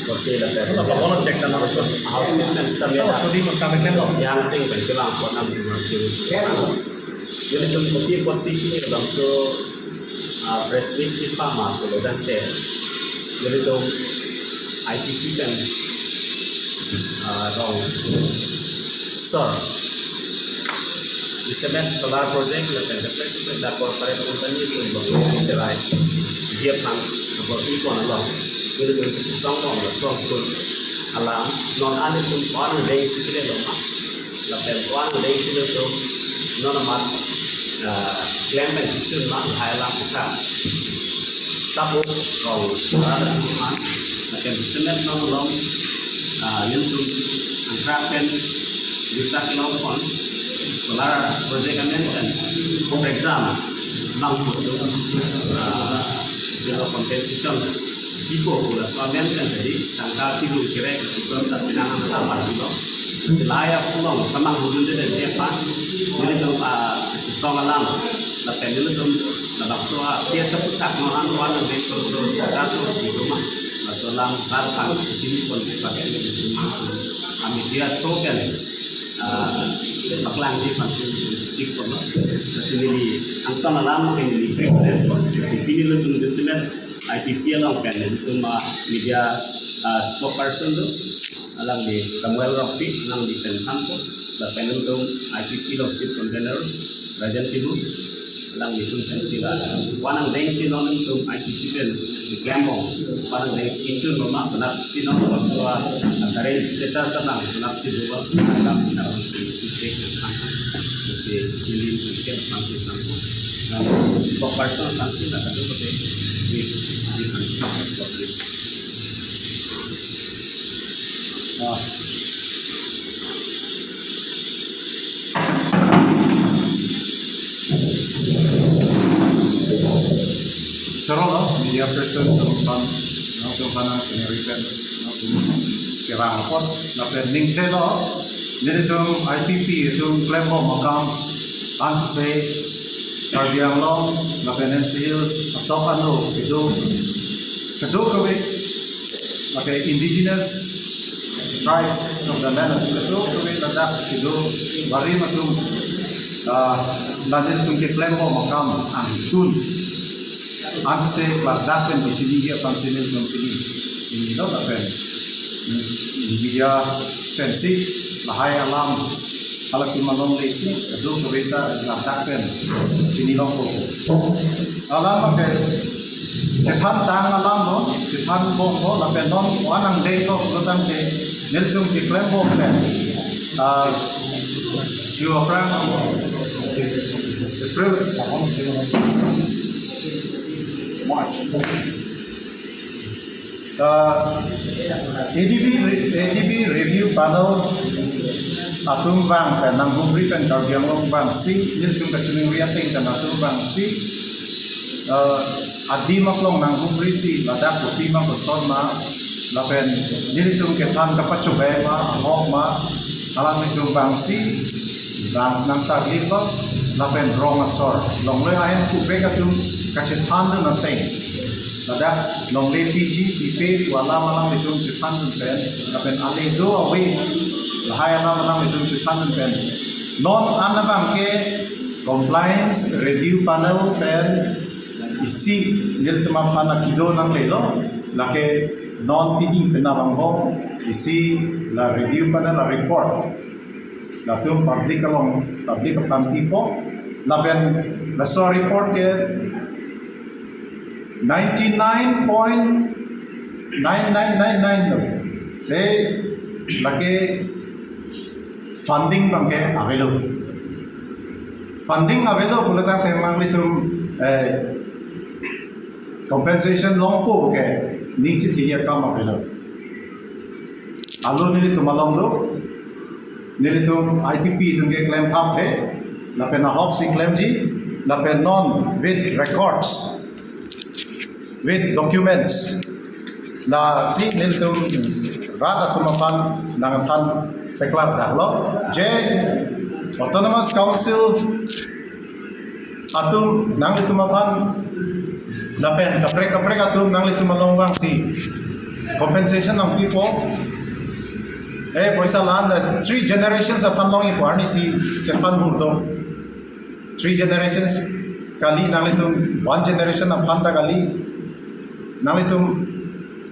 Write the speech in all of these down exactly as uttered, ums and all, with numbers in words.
Korte lapen Apa bono cek kan harus. House Business kami Apa ada. Sudi mau kami kan lo? Yang penting penjelang kota Bima King. Jadi itu kopi porsi kini langsung, ah, press meet di Pama kalau dan cek. Jadi itu I P P kan, ah, rong sir. Di cement solar project lapen kaprek kaprek da corporate company itu bang cerai. Dia pang bang ipon along. Jadi itu song bang la song pun alam non ane pun pan deng sikile lo ma. Lapen pan deng sikile tu non amat, ah, klem pen sun ma hai alam ka. Sabu rong solar lapen cement non along, ah, yun tu angkrak pen juta kelong pon solar project amen kan, for example, bang putu, ah, zero compensation ipo pula so amen kan jadi tangka tilu kere ketutup tapi nang nang apa gitu. Silaya pulang sama hujung dia dan dia pas. Jadi tu, ah, song alam lapen nelitum labangso, ah, dia seputak no anu anu deng tu tu tu tu di rumah. Laso alam rat pang sini pon dipakai nelitum. Kami dia token, ah, paklang di pang sini sik pon no. Sini di angton alam sini di break dan pon. Sini nelitum di sini I P P along pen nelitum, ah, media, ah, spokesperson tu alangli Samuel Rongpi, alangli pen thanpo, lapen nelitum I P P along chief convener Rajan Tibu, alangli pen pen sila. Wanang deng si non nelitum I P P pen klembom, wanang deng si inchun mama, penap si non waktu, ah, current status along, penap si dua, penap si dua, si si si si si si si si si si spokesperson kan si na kadu kote di di kan si public. Ah. Choro lo, media person, teman-teman, teman-teman yang senior event, teman-teman kerang apot, lapen ningthe lo, nelitum I P P, itum klembom akam, ansose, Karbi Anglong, lapen N C Hills, atok ano, itum, kedokave, lapen indigenous tribes of the land, kedokave ladak, itum, barim atum, ah, la nelitum keklembom akam, angtun, ansose, ladak pen, di sini, dia pang sini, pang sini, ini lo, lapen. Media pensi lahai alam halatum alongle si kedokave ta ladak pen chinilongpo. Alam ke chethan tang alam lo, chethan bompo lapen non wanang deng lo lo tangte nelitum keklembom pen. Ah, jiwa prang April March. Ah, A D B re-, A D B review panel atum vang pen nanghumri pen Karbi Anglong vangsi, nelitum kachiningri ateng pen atum vangsi, ah, adim aklong nanghumrisi, ladak kopi ma kosot ma, lapen nelitum kethan kapachobei ma, ahok ma, alanglitum vangsi, vang nangtarlip lo, lapen rong asor, longle ahem kubek atum kachethandun ateng. Ladak longle P G, P P, pu alam alanglitum chethandun pen, lapen ale do ave, lahai alam alanglitum chethandun pen. Non an abang ke compliance review panel pen isi nelitum aphan akido nanglelo, lake non pini penap angbong isi la review panel la report. Latum public along, public aphan pipo, lapen laso report ke ninety nine point nine nine nine nine lo. Se lake funding abang ke avelo. Funding avelo pulo tangte nanglitum, eh, compensation longpo ke ning chithi akam avelo. Alo nelitum along lo, nelitum I P P atum ke klem thapthe, lapen ahok si klemji, lapen non with records, with documents, lasi nelitum rat atum aphan nangthan paklar daklo, je Autonomous Council atum nanglitum aphan lapen kaprek kaprek atum nanglitum along vangsi Compensation nangpipo. Eh, poisa la-an, eh, three generations aphan longji pu arnisi chephan hurdo. Three generations kali, nanglitum one generation aphan ta kali. Nanglitum,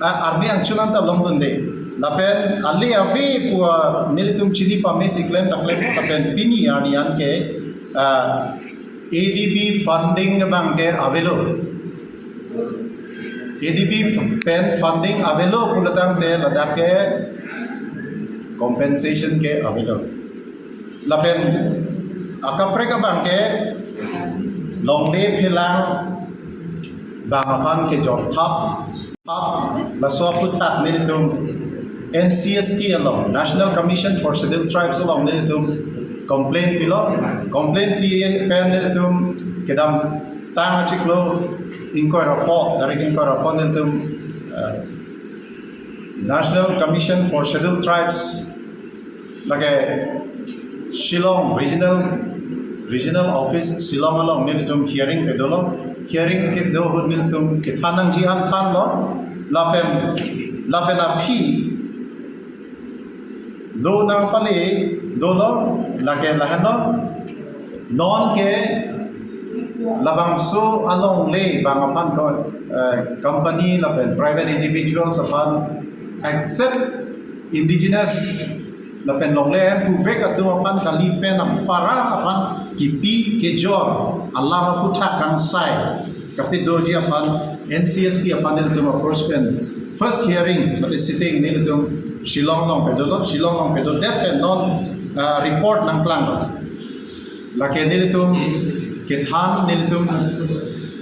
ah, army angchun anta longdunde. Lapen ale ave pu, ah, nelitum chini pame si klem ta klem, lapen pini arni an ke, ah, A D B funding abang ke avelo. A D B pen funding avelo pulo tangte ladak ke compensation ke avelo. Lapen akaprek abang ke longle phelang bang aphan kejor thap, thap, laso aphuthak nelitum N C S T along, National Commission for Scheduled Tribes along nelitum complaint pilo, complaint pi pen nelitum kedamtang achiklo ingkoi ra pho, tarik ingkoi ra pho nelitum, eh, National Commission for Scheduled Tribes lake Shillong Regional, Regional Office Shillong along nelitum hearing pedolo. Hearing kedo ahut nelitum kethan nangji an thanlo. Lapen, lapen aphi do nangpale dolo, lake lahenlo. Non ke labangso alongle bang aphan ko, eh, company lapen private individuals aphan, except indigenous lapen longle hemphu vek atum aphan kali pen aparang aphan kipi kejor alam aphuthak kangsai kapedoji aphan N C S T aphan nelitum approach pen first hearing mate sitting nelitum Shillong along pedolo, Shillong along pedodet pen non, ah, report nangklanglo. Lake nelitum kethan nelitum,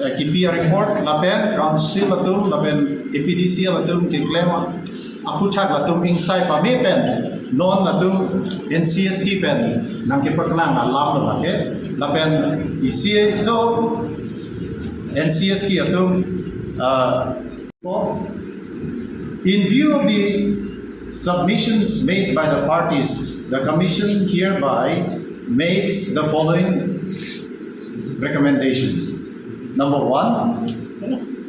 eh, kipi a-report lapen council atum lapen A P D C L atum keklem aphuthak latum ingsai pame pen non latum N C S T pen nangkepaklang alam lo lake, lapen isi do N C S T atum, ah, In view of the submissions made by the parties, the Commission hereby makes the following recommendations. Number one,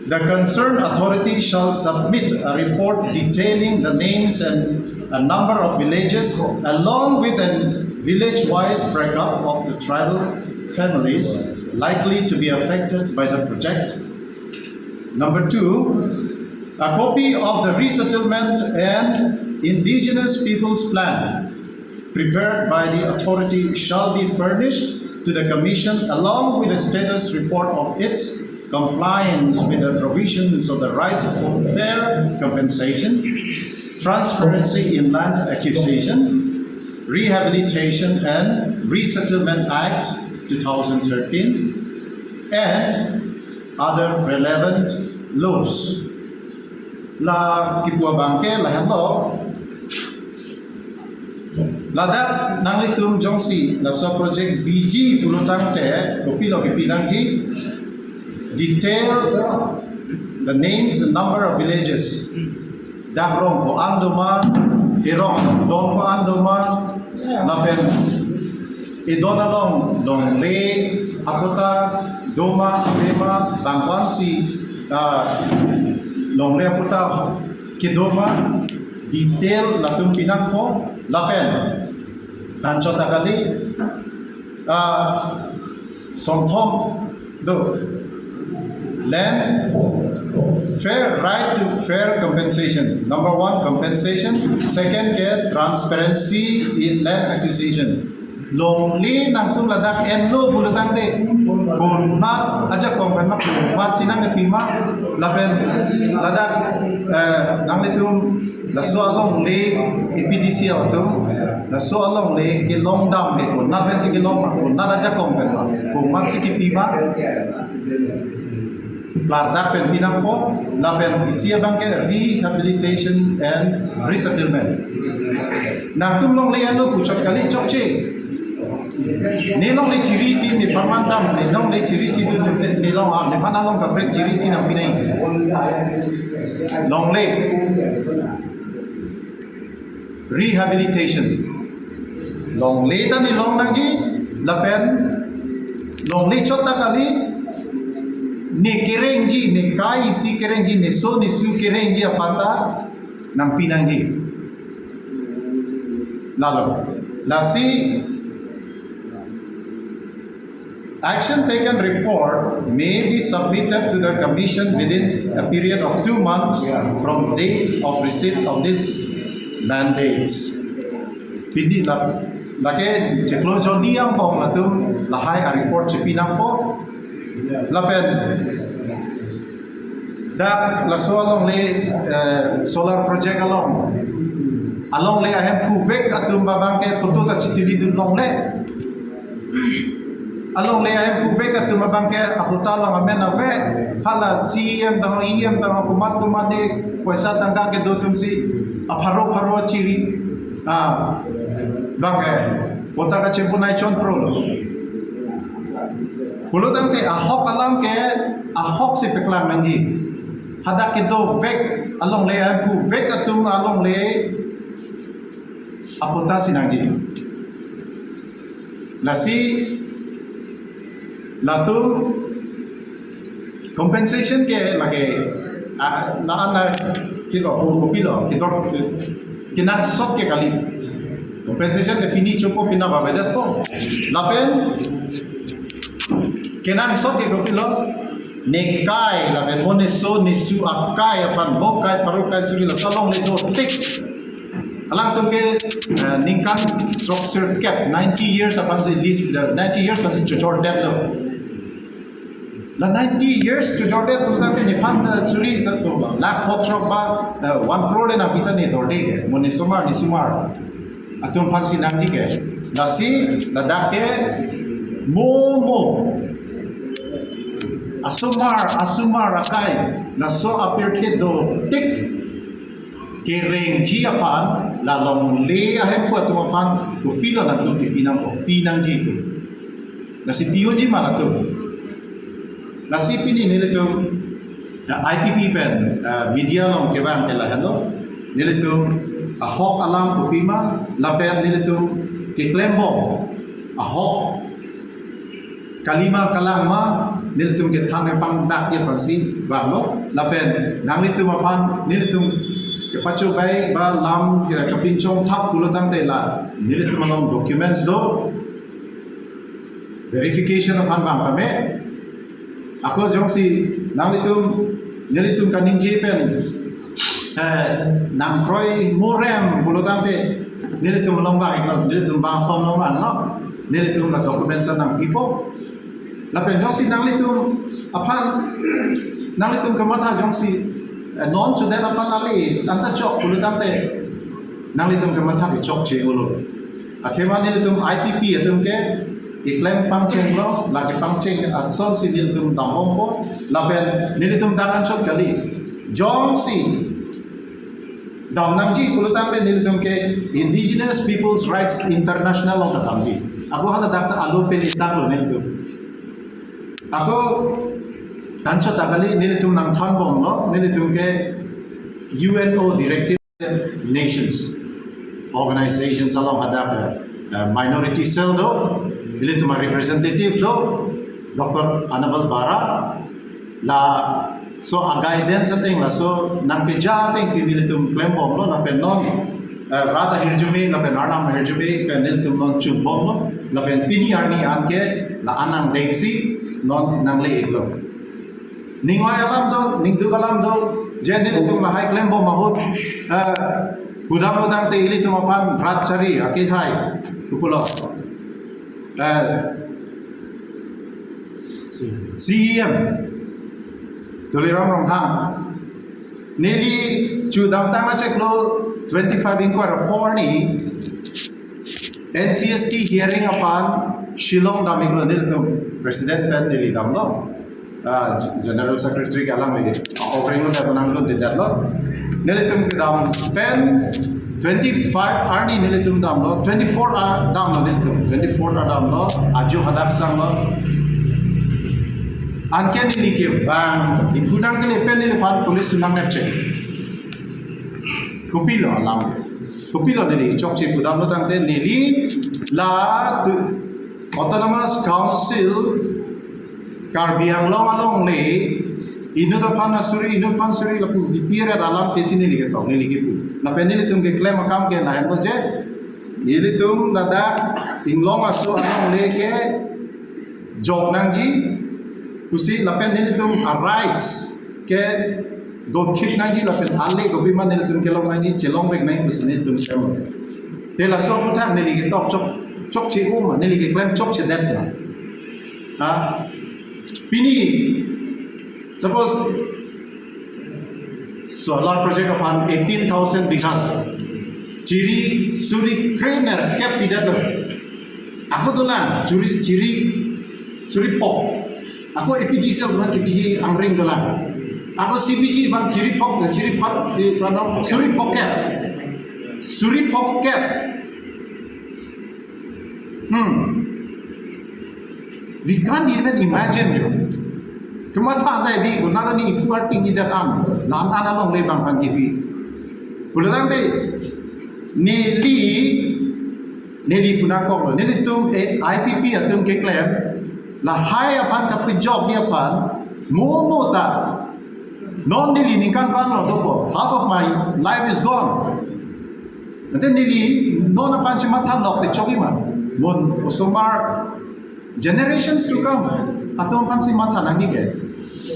the concerned authority shall submit a report detailing the names and a number of villages, along with a village-wise breakup of the tribal families likely to be affected by the project. Number two, a copy of the resettlement and indigenous peoples plan prepared by the authority shall be furnished to the Commission along with a status report of its compliance with the provisions of the right for fair compensation, transparency in land acquisition, Rehabilitation and Resettlement Act two thousand thirteen, and other relevant laws. La kipu abang ke lahenlo. Ladak nanglitum jongsi laso project biji pulo tangte kopilo kipi nangji, detail the names, the number of villages. Dak rong ko-an doma, erong dong ko-an doma, lapen edon along longle apatta doma, ave ma, bang ko-ansi, ah, longle apatta kedoma, detail latum pinangpo, lapen anchot ta kali, ah, sonthom do. Land, fair, right to fair compensation. Number one, compensation. Second ke transparency in land acquisition. Longle nangtum ladak enlo pulo tangte, konat ajakong pen ma, konatsi nangkepi ma, lapen ladak, eh, nanglitum laso alongle A P D C L atum, laso alongle kelong dam ke konat pensi kelong ma, konat ajakong pen ma, konatsi kipi ma, klardak pen pinangpo, lapen isi abang ke rehabilitation and resettlement. Nangtum longle enlo puchot kali chokche. Ne longle chirisi, ne parman dam, ne longle chirisi tu tu ne long, ah, nephan along kaprek chirisi nangpi nai. Longle. Rehabilitation. Longle ta ne long nangji, lapen longle chot ta kali, ne kerengji, ne kai isi kerengji, ne so ne su kerengji aphan ta nangpi nangji. Lalo, lasi action taken report may be submitted to the commission within a period of two months from date of receipt of this mandates. Pini la, lake chiklo jonni angbong atum lahai a-report chipi nangpo. Lapen dak laso alongle, eh, solar project along, alongle ahemphu vek atum abangke photo ta chitili dun longle. Alongle ahemphu vek atum abangke apatta along amen ave. Hala C E M tangho, E M tangho, komat komat de poisa tangka kedo atumsi apharo pharo chiri, ah, bangke patta kachebonai chonprolo. Pulotangte ahok alam ke ahoksi paklang nangji. Hadak kedo vek alongle, ahemphu vek atum alongle apatta si nangji. Lasi latum compensation ke lake, ah, la-an la kilo, kopilo, kidor, kenangsot ke kali. Compensation ke pini chopo, pina babedetpo. Lapen kenangsot ke kopilo, nekai lapen mo neso nesu akai aphan, mo kai pharo kai suri laso alongle dotik. Alangtum ke, eh, ningkan throksirkep, ninety years aphansi lease, ninety years aphansi chojordetlo. La ninety years chojordet pulotangte nephan, eh, suri ta to ba, lakh pho throk ba, eh, one crore le nangpi ta ne dorde ke, mo nesomar nesumar atum aphansi nangji ke. Lasi ladak ke mo mo asomar asumar akai, laso apirthe dotik kerengji aphan, la longle ahemphu atum aphan kopilo latum kepi nangpo, pi nangji ko. Lasi pi unji ma latum. Lasi pini nelitum, ah, I P P pen, ah, media along kevang ke lahenlo. Nelitum ahok alam kopima, lapen nelitum keklembom ahok kalima kalangma, nelitum kethan kepangdakji aphansi vanglo. Lapen nanglitum aphan nelitum kepachobei ba lam, eh, kepinchong thap pulotangte la nelitum along documents do, verification aphan vang kame. Ako jongsi nanglitum, nelitum kaningje pen, eh, nangkroi morem pulotangte nelitum along vang iklo, nelitum bangthom along vanglo, nelitum la documents nangpipo. Lapen jongsi nanglitum aphan, nanglitum kamatha jongsi, eh, non chudet aphan ale tangka chok pulotangte nanglitum kamatha ke chokche ulo. Athema nelitum I P P atum ke keklem pangchenglo, lake pangcheng asonsi nelitum dambompo, lapen nelitum dak anchot kali. Jongsi dam nangji pulotangte nelitum ke Indigenous Peoples' Rights International along ta damji. Ako hala dak ta alo pele tanglo nelitum. Ako anchot ta kali, nelitum nangthanbomlo, nelitum ke U N O Directive Nations Organizations along hadak, eh, minority cell do, nelitum a-representative do, Doctor Annabel Bara, laso a-guidance ateng, laso nangkeja atengsi nelitum klembomlo, lapen non, eh, rat ahirjume lapen arnam ahirjume ke nelitum non chunbomlo, lapen pini arni anke la-an nangdengsi non nangle-iklo. Ningvai alam do, ningduk alam do, je nelitum lahai klembom ahut, eh, pudam pudamte ilitum aphan rat chari akehai, kopulo, eh, C E M Tuliram Ronghang, neli chudamtang achiklo twenty-five ingkoi ra pho arni N C S T hearing aphan Shillong dam-iklo nelitum, president pen neli damlo. Ah, General Secretary ke alangli, ah, offering lo, tapa nangdun de datlo. Nelitum kedam pen twenty-five arni nelitum damlo, twenty-four ar damlo nelitum, twenty-four ar damlo, ajo hadak sanglo. Anke neli kevang, iphunang kele pen neliphan police sunang nepchek. Kopilo alam. Kopilo neli chokche pudamlo tangte neli la tu Autonomous Council Karbi Anglong alongle Inut aphan asuri, inut aphan suri lapu B P R alam ke si neli ketok, neli kepu. Lapen nelitum keklem akam ke lahenlo je, nelitum ladak inglong aso alongle kejok nangji pusi lapen nelitum a-rights kedothip nangji lapen ale kopima nelitum kelong nangji, chelongvek nangji pusi nelitum klem. Te laso aputhak neli ketok chok, chokche uma, neli keklem chokchedet ma. Ha? Pini, suppose, solar project aphan eighteen thousand bighas. Chiri suri krenerkep pidetlo. Ako dolang, chiri, chiri suri phok. Ako A P D C L dolang, K P G angring dolang. Ako C P G bang chiri phok, chiri phok, chiri phok, suri phokkep. Suri phokkep. Hmm. We can't even imagine, yo. Kematha ta di, konat arni iphu arting idat an, la-an an alongle bang aphan kipi. Pulotangte, neli, neli pu nangkoklo, nelitum, eh, I P P atum keklem, lahai aphan kapejokji aphan, mo mo ta, non neli ningkan vanglo dopo, half of my life is gone. Ante neli non aphan si matha lok te chokji ma. Mo osomar generations to come atum aphan si matha nangji ke.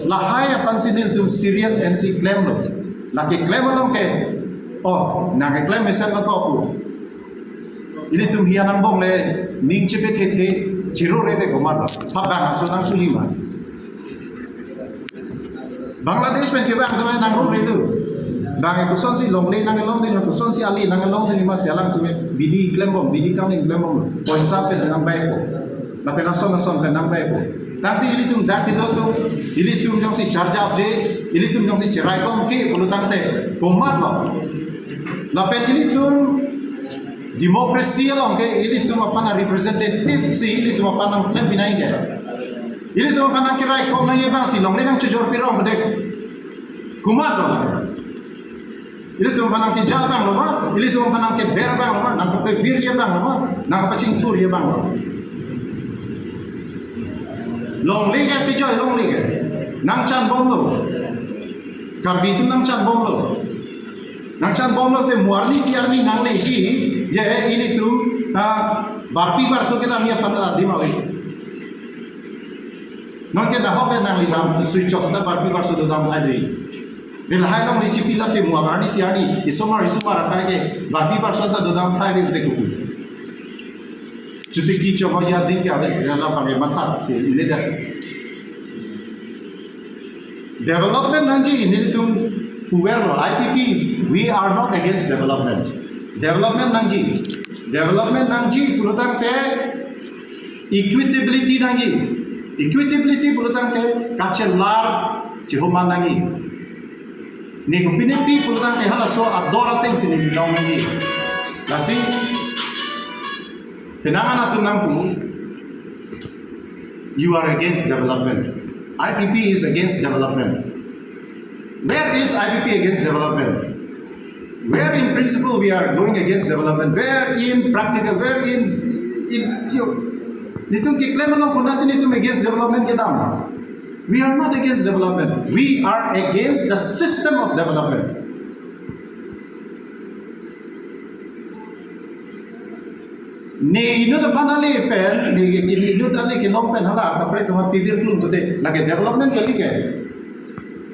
Lahai aphan si nelitum serious and si klemlo. Lake klem along ke. Oh, nang keklem mesen lo ko pu. Ilitum hian angbong le ning chepethethe chirore te komatlo. Pabang aso nangthuji ma. Bangladesh pen kevang atum nangrorelo. Bang kosonsi longle nangkelongdun, kosonsi ale nangkelongdun ma si alangtum bidi klembom, bidi kangling klembom. Poisa pen si nangvaipo. Lapen ason ason pen nangvaipo. Tangte ilitum dak kedo atum, ilitum jongsi charjapje, ilitum jongsi cheraikom ke pulotangte komatlo. Lapen ilitum democracy along ke ilitum aphan a-representative si ilitum aphan nangklem pinai ke. Ilitum aphan nangkeraikom nangji abang si longle nangchojor pirong bedek. Komatlo. Ilitum aphan nangkeja abanglo ma, ilitum aphan nangkeber abanglo ma, nangkepevirji abanglo ma, nangkepachingthurji abanglo. Longle ke kejoi longle ke. Nangchanbomlo. Karbi atum nangchanbomlo. Nangchanbomlo te mo arni isi arni nangleji, je ilitum, ah, barpi barso kedamji aphan adim ave. Nonke nahok le nangli dam, sui chok ta barpi barso dodam thai dei. Lahai alongle chipi lake mo arni isi arni, isomar isomar akai ke, barpi barso ta dodam thai dei te kuku. Chuti ki chok ya din ke ave, ya la pange matha si ini dah. Development nangji, nelitum puverlo, I P P, we are not against development. Development nangji. Development nangji pulotangte equitability nangji. Equitability pulotangte kachelar chehoman nangji. Ne kopine pi pulotangte halaso ador ateng si neli long nangji. Lasi penang an atum nangpu, you are against development. I P P is against development. Where is I P P against development? Where in principle we are going against development? Where in practical? Where in, in, you know, nelitum keklem along konatsi nelitum against development kedam? We are not against development. We are against the system of development. Ne inut aphan ale pen, ne inut ale kelong pen hala kaprek atum aphan pivir klum pute, lake development kali ke.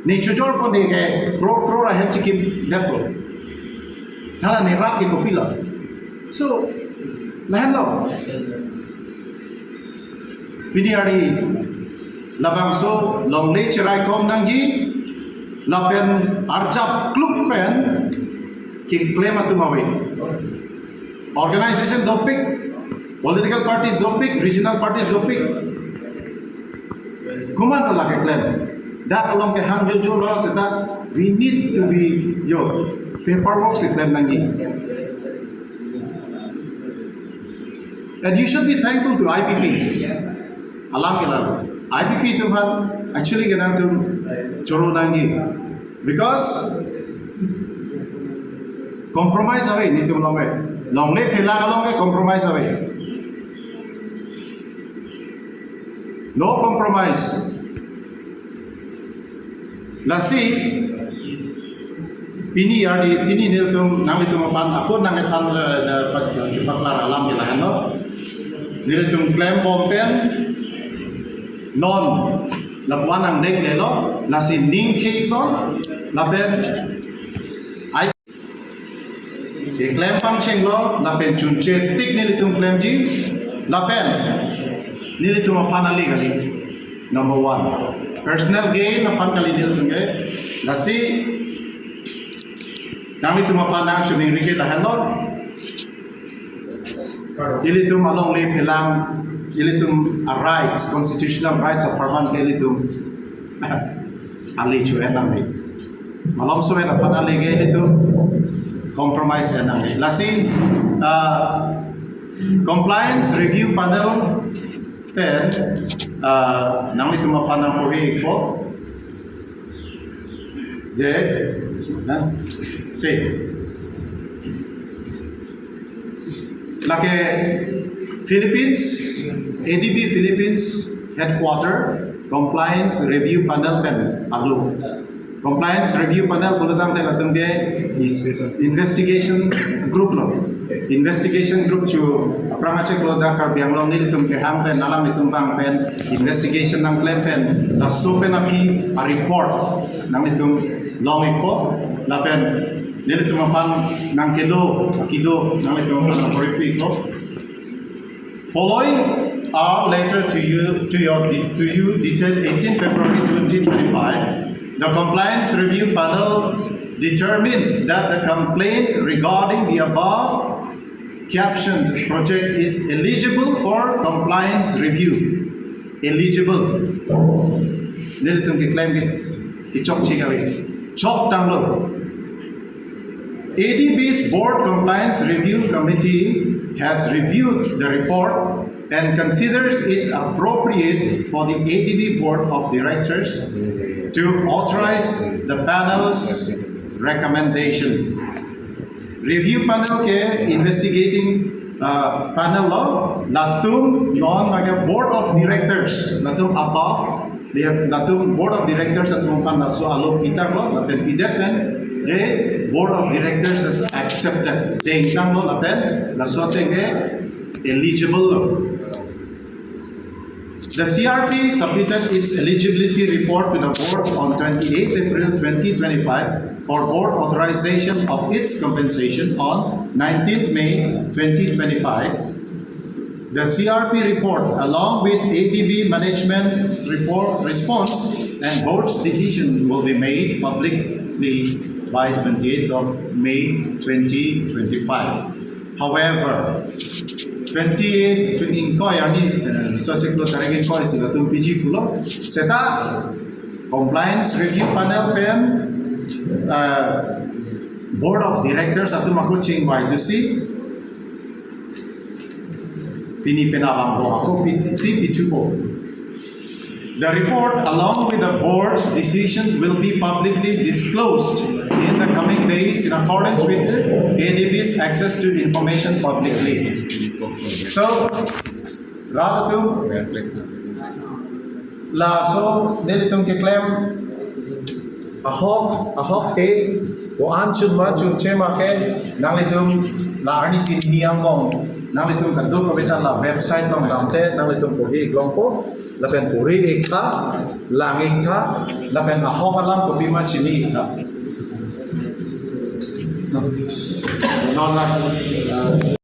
Ne chojorpo ne ke crore crore ahem chikim detpo. Hala ne rat ke kopilo. So, lahenlo. Pini arni labangso longle cheraikom nangji, lapen arjap kluk pen keklem atum ave. Organization dopik, political parties dopik, regional parties dopik. Komatlo lake klem? Dak along kehang jojo lo seta, we need to be, yo, paperwork si klem nangji. And you should be thankful to I P P. Alam ke lalu. I P P atum aphan actually ke nangtum choro nangji. Because compromise ave, nelitum along ke. Longle phelang along ke compromise ave. No compromise. Lasi pini arni, pini nelitum, nanglitum aphan, ako nangkethan, eh, eh, pat-, paklar alam ke lahenlo. Nelitum klembom pen non lapu-an nangneklelo, lasi ning theknon, lapen ai keklem pangchenglo, lapen chunche tik nelitum klemji, lapen nelitum aphan ale kali. Number one, personal gain aphan kali nelitum ke. Lasi nanglitum aphan nangchiningri ke lahenlo. Ilitum alongle phelang, ilitum a rights, constitutional rights apharman ke ilitum ale chu-en nangne. Malom so-en aphan ale ke ilitum compromise en nangne. Lasi, ah, compliance review panel pen, ah, nanglitum aphan nangporikpo. Je, ha? Se. Lake Philippines, A D B Philippines headquarter, compliance review panel pen alo. Compliance review panel pulotangte latum ke is investigation group lo. Investigation group chu aphrang acheklo, dak Karbi Anglong nelitum kehang pen, alanglitum vang pen, investigation nangklem pen, laso pen aphi a report nanglitum long-ikpo, lapen nelitum aphan nangkelo akido nanglitum aphan nangporikpo. Following our letter to you, to your de-, to you dated eighteen February twenty twenty-five, the compliance review panel determined that the complaint regarding the above captioned project is eligible for compliance review. Eligible. Nelitum keklem ke, kechokche kave. Chok tanglo. A D B's Board Compliance Review Committee has reviewed the report and considers it appropriate for the A D B Board of Directors to authorize the panel's recommendation. Review panel ke investigating, uh, panel lo, latum non maka Board of Directors, latum above, they have, latum Board of Directors atum aphan laso alo pitanglo, lapen pidet pen, the Board of Directors has accepted. Dengtanglo lapen laso ateng ke eligible lo. The C R P submitted its eligibility report to the board on twenty-eighth April twenty twenty-five for board authorization of its compensation on nineteenth May twenty twenty-five. The C R P report, along with A D B management's report, response and board's decision will be made publicly by twenty-eighth of May twenty twenty-five. However, twenty-eight, twenty, ingkoi arni, eh, so chiklo tarik ingkoi si latum P G pulo. Seta compliance review panel pen, eh, Board of Directors atum ako chingvai thusi pini pen abang bo ako pi-, si pithupo. The report, along with the board's decision, will be publicly disclosed in the coming days in accordance with the A D B's access to information publicly. So, rat atum, laso nelitum keklem ahok, ahok he, ko-an chunma chunche ma ke, nanglitum la arni si hini angbong, nanglitum kadokave ta la website along damte, nanglitum porhi-ik longpo, lapen pori-iktha, lang-iktha, lapen ahok alam kopima chini-iktha. Non la, uh,